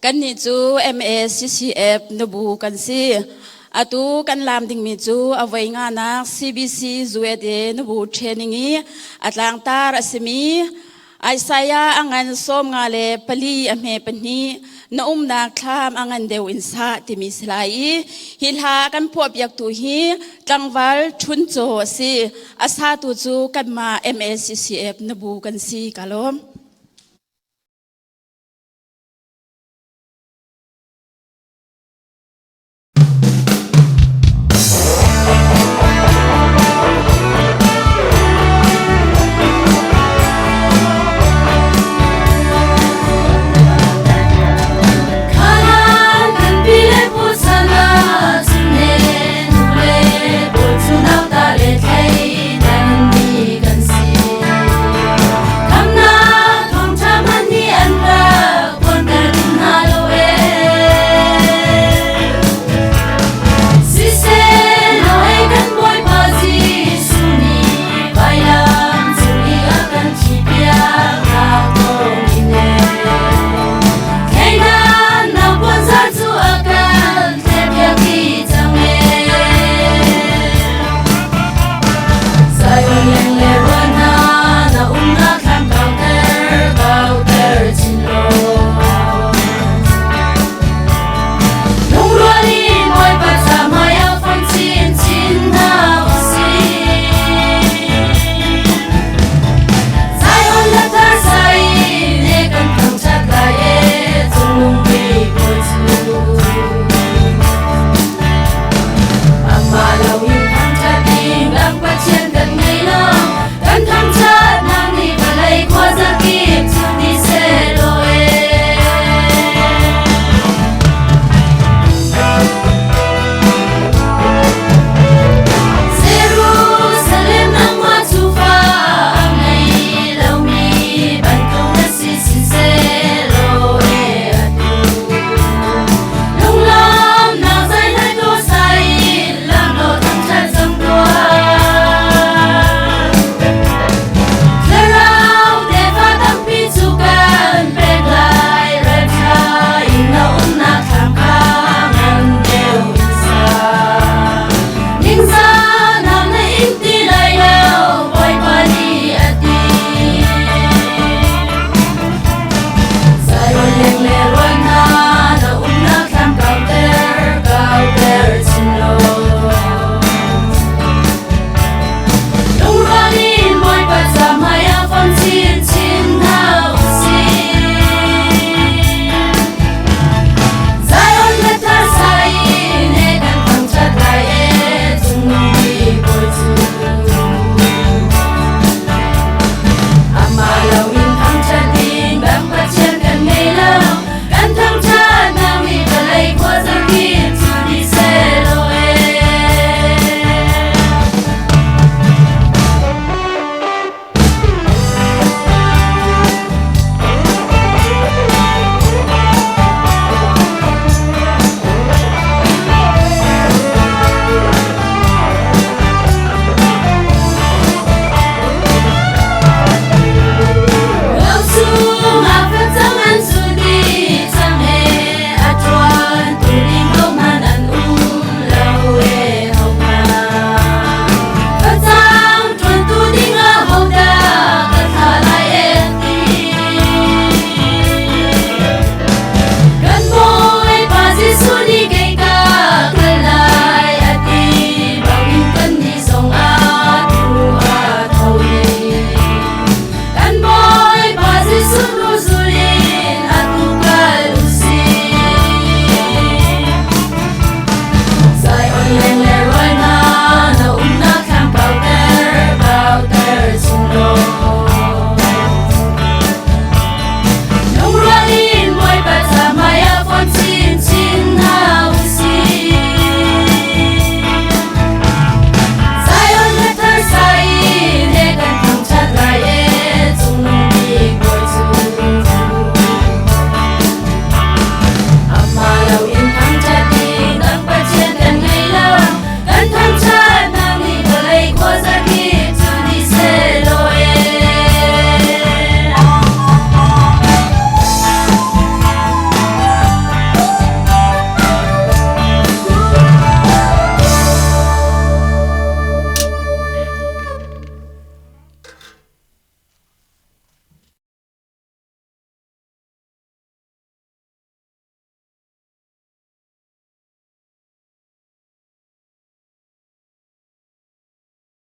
Kannih cu MACCF nubu kan si. Atu kan laam dingmi cu a voi nganak CBC USA nubu training i a tlangtar a simi Isaiah a ngan 54 a hme pahnih na umnak thlam a ngan deuh in sa timi si lai i hi hla kan phuahpiaktu hi tlangval Ṭhun Caw a si. A satu cu kanmah MACCF nubu kan si. Ka lawm.